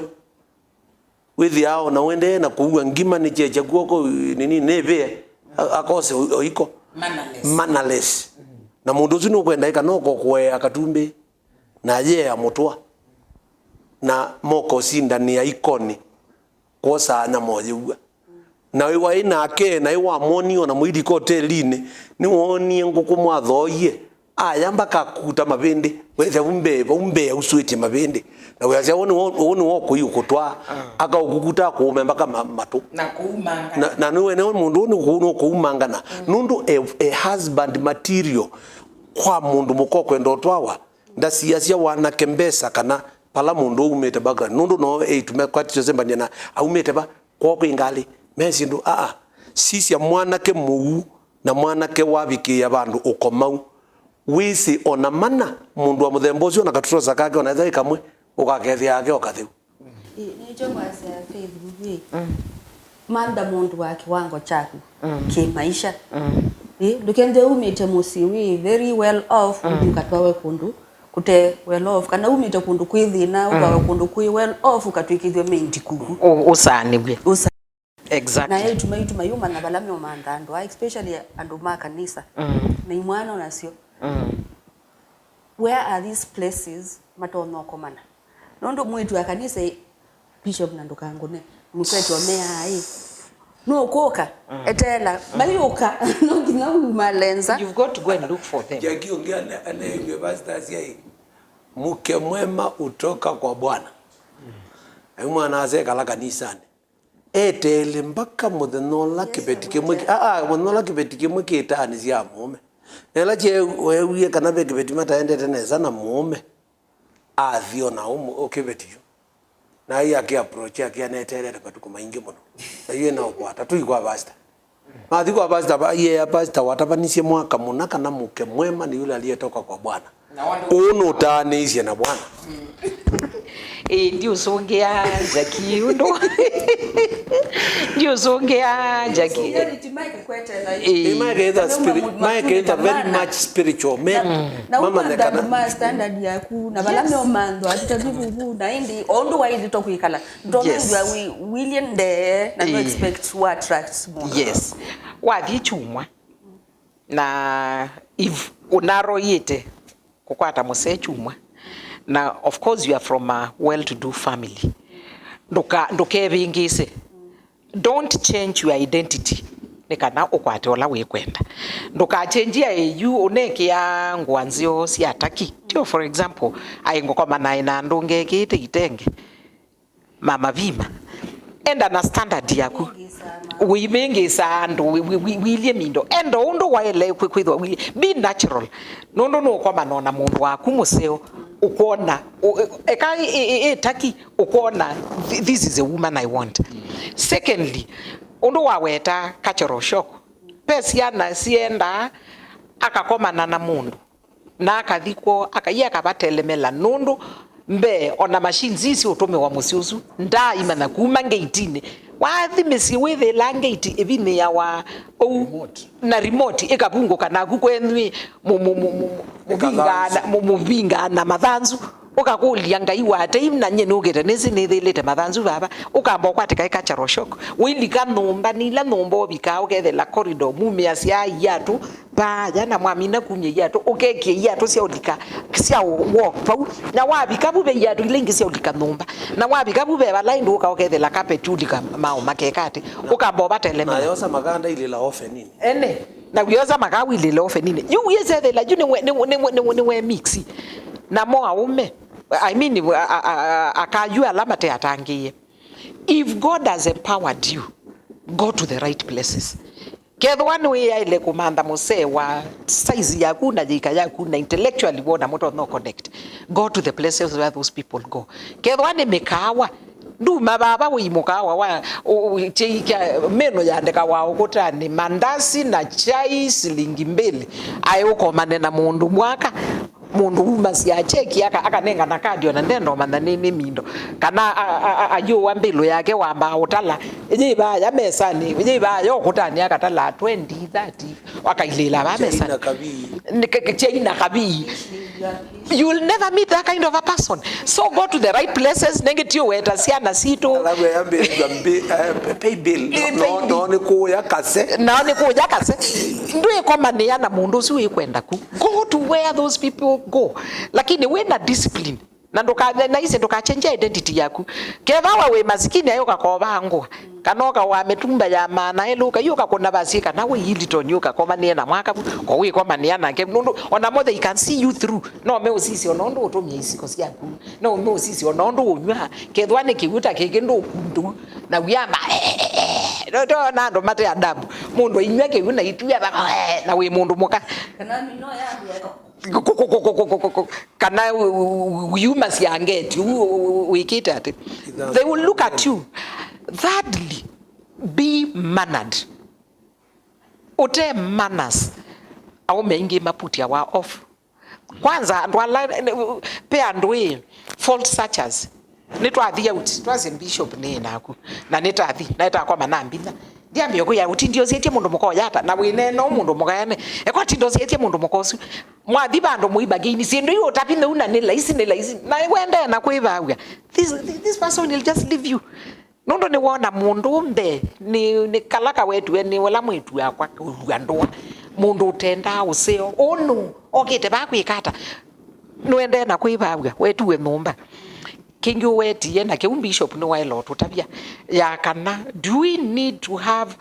Wĩthĩaa o na ũendee na kũua ngima nĩkyekya kw'oko, nini, nĩvĩe. A-, akose ũ-, ũiko. Mannerless. Mannerless. Na mũndũ ũsu nũkwenda ĩkana ũko kũea katumbĩ. Na ayea mũtũa, na moka ũsindanĩa ikonĩ, kwosaa nyama ũyĩw'a. Na wĩ waĩ nake, na ĩ wamwonie o na mũilika ũtelinĩ, nĩwoonie ngũkũ mwathooie, ayamba kakuta mavĩndĩ, wetha vau mbee, vau mbee ausũĩtye mavĩndĩ. Na wĩasya, "Ũũ nĩwo, ũũ nĩwo ũkũi ũkũtwaa," akaũkukuta akũũme mpaka ma-, matũ. Na kũumangana. Na, na nĩwene mũndũ ũũ nĩkũ-, nũkũumangana. Nũndũ e, e husband material kwa mũndũ mũka ũkwenda ũtwawa. Ndasiasya wanake mbesa kana vala mũndũ ũũ umĩte background, nũndũ no eĩtu mekwatĩtye ũsembany'a na aumĩte va, kwoo kwĩ ngalĩ, me syĩndũ, aa. Sisya mwanake mũuu na mwanake wavikĩĩa vandũ ũkomau, wĩsĩ o na mana mũndũ wa mũthemba ũsu o na katũtosa kake o na ethĩwa ĩ kamwe, ũkakethĩa ake o katheu. Ĩ, nĩkyo kwasya Faith Mbuvi. Mm. Mantha mũndũ wa kĩwango kyaku, mm, kĩmaisha. Mm. Ĩ, ndũkende umĩte mũsyĩ wĩ very well off, mm, ũthi ũkatwawe kũndũ kũte well off, kana umĩte kũndũ kwĩ thĩna, mm, ũtwawe kũndũ kwĩ well off, ũkatw'ĩkĩthw'e maindi kuku. Ũ-, ũsaanĩw'e. Ũsa- Exactly. Na eĩtu maitũ mayũmanya vala meũmantha andũ aa, especially andũ ma kanisa. Mm. Na imwana onasyo. Mm. Where are these places matonya ũkomana? Nũndũ mwĩĩtu wa kanisa ĩ, Bishop, na ndũkangũne, mũseti omeaa ĩ, nũkũka, mm, eteela, mm, mayũka, no nginya uma lenza. You've got to go and look for them. Jackie ũngĩ ane-, aneew'e pastor asya ĩ, "Mke mwema utoka kwa Bwana." Na yu mwana asekala kanisani. Eteele mpaka mũthenya ũla kĩveti kĩmwe kĩ-, aa, mũthenya ũla kĩveti kĩmwe kĩtaanĩsya mũũme. Na ĩla kye-, weewie kana ve kĩveti mataendete nesa na mũũme, athi o na ũ, ũ kĩveti yu. Na ai akĩ approach akĩ aneteelete matukũ maingĩ mũno. Na yu ĩna ũkwata, tũi kwa pastor. Mathi kwa pastor, va-, aiea pastor watavanisye mwaka mũna kana mũke mwema nĩ yule aliyetoka kwa Bwana. Na wandũ ũũ nũtaanĩisye na Bwana. Ĩĩ, ndiũsũngĩa Jackie ũndũ. Ndiũsũngĩa Jackie. Reality, Mike kwetela. Ĩĩ. Ĩĩ, Mike is a spiri-, Mike is a very much spiritual. Me-, na mama ũkwenda nekana andũ ma standard yaku, na vala, yes, meũmanthwa, tũtathi vuvu, na ĩndĩ, o ũndũ waĩlĩtwe kwĩkala. Ndona, yes, ndio wi-, wilie ndee, na no, ĩĩ, expect wa attract mũndũ. Yes. Wathi kyumwa. Na if ũnaroiĩte kũkwata mũsee kyumwa, na of course you are from a well to do family, ndũka-, ndũkevĩngĩse. Don't change your identity nĩ kana ũkwate ũla wĩkwenda. Ndũkachenjia ĩyu ũnekĩa ngũa nzeo sya Turkey. Tio, for example, aĩ ngũkomanae na andũ ngekĩĩte itenge. Mama Vima, enda na standard yaku. Wĩvĩngĩsaa andũ, wĩ-, wĩ-, wĩ-, wĩilye mindo. Enda ũndũ waĩle kwĩ-, kwĩthwa wĩilye. Be natural. Nũndũ nũkomana na mũndũ waku mũseo, ũkwona, ũ-, eka ĩ, ĩ, ĩ, ĩ Turkey, ũkwona, "Th-, this is a woman I want." Secondly, ũndũ waweta cultural shock. Ve syana syendaa akakomana na mũndũ Na akathi kwoo, akai akavatelemela, nũndũ mbee, ona machines ii siũtũmĩwa mũsyĩ ũsu, ndaaimanya kuma ngeitinĩ. Wathi mĩsyĩ wĩthĩĩlaa ngeiti ĩvinĩawa ũu, remote, na remote ĩkavungũka, naku kwenyu ĩ, mũ-, mũ-, mũ-, mũ-, mũvingaa na, mũ-, mũvingaa na mathanzu, ũkakũlya Ngai wa tei, na nyie nũkĩte nĩsĩ nĩthĩlĩte mathanzu vava, ũkamba ũkwatĩka ĩ cultural shock. Ũilika nyũmba, nĩ ila nyũmba ũvikaa, ũkethela corridor, mumĩasya iatũ, vaaya na mwamina kumya iatũ, ũkekie iatũ sya ũlika, sya walk vau, na wavika vu ve iatũ ila ingĩ sya ũlika nyũmba, na wavika vu ve vala ĩndĩ ũka ũkethela carpet ũlika, mao makeka atĩ, ũkamba ũvatelemela. Na yosa makanda ilila ofenini. Ene, na wiosa makawilile ofenini. Yu wĩsethela, yu nĩwe, nĩwe, nĩwe, nĩwe, nĩwe mix. Namo aũme, I mean, a, a, a, akayu ala mate atangĩĩe. If God has empowered you, go to the right places. Kethwa nĩwĩaĩle kũmantha mũsee wa size yaku na yĩika yaku na intellectually wona mũtonya connect, go to the places where those people go. Kethwa nĩ mĩkaawa, nduma vava wĩ mũkaawa wa, ũ-, ũ-, kyei kya mĩno yandĩkawa ũkũtanĩ, mandasi na chai silingi mbĩlĩ, aĩ ũkomane na mũndũ mwaka, mũndũ umasya cheki aka-, akanengana kadi, ona ndenda ũmanya nĩ, nĩ mindo. Kana a-, a-, a-, ayũwa mbĩlũ yake wambaa ũtala, yĩ vaya mesanĩ, yĩ vaya ũkũtanĩ, akatala twenty, thirty, akailĩĩla vaa mesanĩ. Chai na kabii. Nĩ ke-, ke-, chai na kabii. You will never meet that kind of a person. So go to the right places, nengĩ ti ũweta syana sitũ. Alafu yambĩĩw'a mbi-, eh, pay bill. Eh, no, pay bill. No, nĩ kũya kase. Nao nĩ kũya kase. Ndwĩkomanĩa na mũndũ ũsu wĩkwenda ku. Go to where those people go. Lakini wĩ na discipline. Na ndũka-, na isi ndũkachenje identity yaku. Kethwa we wĩ masikini ayo ũkakova ngũa. Kana ũkawa mĩtumba ya maana elĩ ũka, yu ũkakũna vasi kana wĩ Hilton ũkakomanĩa na mwaka vu. Ko wĩkomanĩa nake. Nũndũ ona mo they can see you through. No meũsisya ona ũndũ ũtũmĩa isiko syaku. No meũsisya ona ũndũ ũnyw'a. Kethwa nĩ kĩw'ũ ta kĩkĩ ndũkundu. Na wiamba, eh, eh, eh. No, no, na andũ mate adabu. Mũndũ ainywa kĩw'ũ na itw'a, eh, na wĩ mũndũ mũka. Kana mino yangu yeka. Ku-, ku-, ku-, kana u-, u-, u-, yumasya ngeti, u-, u-, u-, wĩkĩte atĩ. They will look at you. Thirdly, be mannered. Ũte manners, aũme aingĩ maputyawa off. Kwanza, andũ ala, pe andũ ĩ, fault searchers. Nĩtwathi out, twasye bishop nĩ naku. Na nĩtathi, na ĩtakoma na mbinya. Ndiambia kwĩa ũtindiosyĩtye mũndũ mũka ũyata, na wĩneena ũ mũndũ mũka ene. Eka ũtindosyeetye mũndũ mũka ũsu. Mwathi vandũ mũiba gaini, syĩndũ iũ ũtavi nĩu na nĩ laisi, nĩ laisi. Na wendee na kwĩvaw'a. This, this person will just leave you. Nũndũ nĩwona mũndũ mbee, nĩ, nĩ kala kawetue, nĩ ũla mwĩtu wakwa kũlua ndũa. Mũndũ ũtendaa ũseo. Ũũ nũũ? Okĩte vaa kwĩka ata? Nũendee na kwĩvaw'a, wetuwe nyũmba. Kĩngĩ ũwetie, na kĩu Bishop nĩwaĩle ũtũtavya, ya kana, do we need to have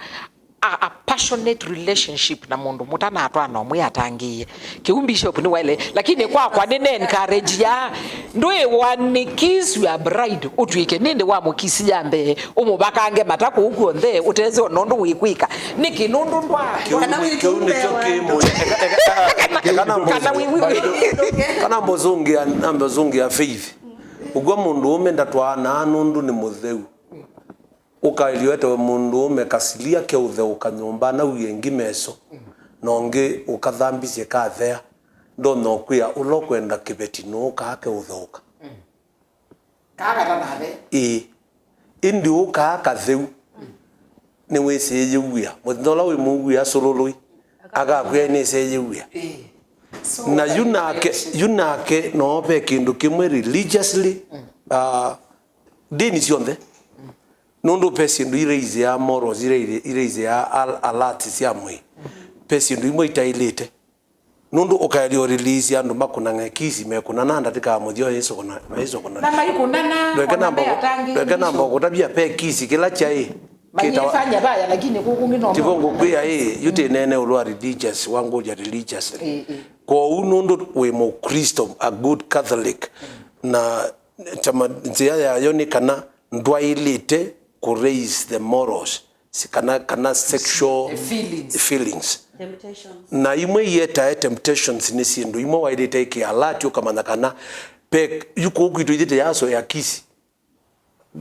a, a passionate relationship na mũndũ mũtanatwana ũmwe atangĩĩe? Kĩu Bishop nĩwaĩle, lakini kwakwa nĩ ne encourage ya, ndwĩwa nĩ kiss your bride, ũtw'ĩke nĩndĩ wa mũkisi ya mbee, ũmũvakange mata kũu kw'onthe, ũtesĩ ona ũndũ wĩkwĩka. Nĩkĩ? Nũndũ ndwa- Kĩu, kana kĩu nĩkyo kĩ mũ-, eka, eka, eka, eka nambozu-, kana wĩ, wĩ, wĩ. Kana mbozũngĩa, nambozũngĩa Faith. Ũkw'a mũndũũme ndatwaanaa nũndũ nĩ mũtheu. Ũkaĩlyo etewe mũndũũme kasilia keũtheũka nyũmba, na ũie ĩngĩ meso, na ũngĩ ũkathambisye kathea. Ndonya ũkwĩa ũla ũkwenda kĩveti nũũ kaa keũtheũka. Kaa katanathe. Ĩĩ. Ĩndĩ ũkaa katheu nĩwĩsĩĩyĩw'a. Mũthenya ũla wĩmũw'a sũlũlũi, akakwĩa nĩsĩĩyĩw'a. Ĩĩ. So, na yu nake, yu nake no ve kĩndũ kĩmwe religiously, ah, ndĩni syonthe. Nũndũ ve syĩndũ iraisĩaa morals, iraisĩaa al-, alert sya mwĩĩ. Ve syĩndũ imwe itaĩlĩte. Nũndũ ũkaelya ũrelease andũ makũnang'e kisi, mekũnana ndatĩka ya mũthya ĩsũkũna, ĩsũkũna. Na maikũnana, ndweke ona namba, me atangĩ ndweke namba ũkũtavya ve kisi kĩla kyaĩ. Mayĩfanya vaya, lakini kũkũ ngĩ no tivo ngũkwĩa ĩ, yu tĩneene ũlũ wa religious, wangũlya religious. Ĩ, ĩ. Kwoou nũndũ wĩ Mũkristo, a good Catholic, na tama, nzĩa yayo nĩ kana ndwaĩlĩte kũ raise the morals. Si kana, kana sexual feelings. Temptations. Na imwe ietae temptations nĩ syĩndũ imwe waĩlĩte ĩkĩ alert ũkamanya kana pe, yu kũu kwitũ ithyĩ tĩyasoea kisi.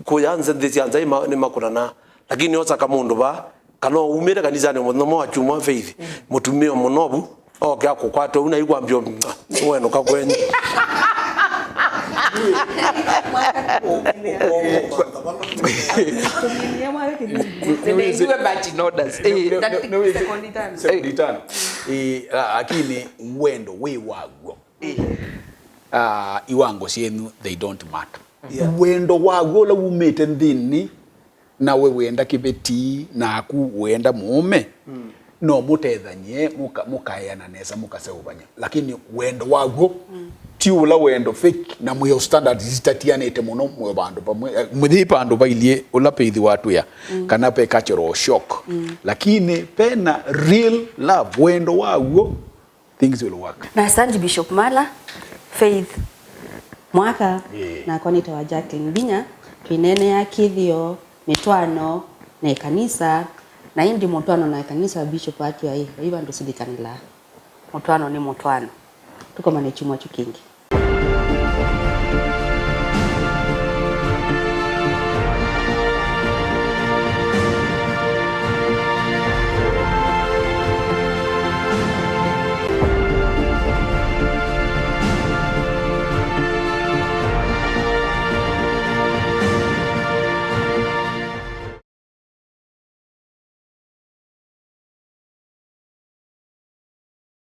Kũya nza, nthĩ sya nza ima-, nĩmakũnanaa. Lakini osa ka mũndũ va, kana umĩte kanisanĩ mũthenya wa kyumwa Faith, mũtumĩa mũno vu, Oke akũkwata ũu na ikwambia wenũka kwenyu. Nĩwĩsĩ- Nĩwĩsĩ- Nĩwĩsĩ- Second time. Second time. Eh, la- lakini wendo wĩ waw'o. Ah, iwango syenyu, they don't matter. Yeah. Wendo waw'o ũla wumĩte nthĩnĩ, na we wenda kĩveti, naku wenda mũũme, no mũtethany'e, mũka- mũkaeana nesa, mũkaseũvany'a. Lakini wendo waw'o ti ũla wendo fake, na mwĩ o standards itatianĩte mũno, mwĩ vandũ vamwe, eh, mũyĩ vandũ vailyĩ, ũla peithi watwĩa, kana pe cultural shock. Lakini pena real love, wendo waw'o, things will work. Na asanti Bishop Mala, Faith Mwaka. Yeah. Nakwa nĩtawa Jacqueline Vinya, twĩneenea kĩthĩo, mĩtwaano na ĩkanisa, na ĩndĩ mũtwaano na ĩkanisa wa Bishop atwĩa ĩ, vai vandũ silikanĩlaa. Mũtwaano nĩ mũtwaano. Tũkomane kyumwa kyu kĩngĩ.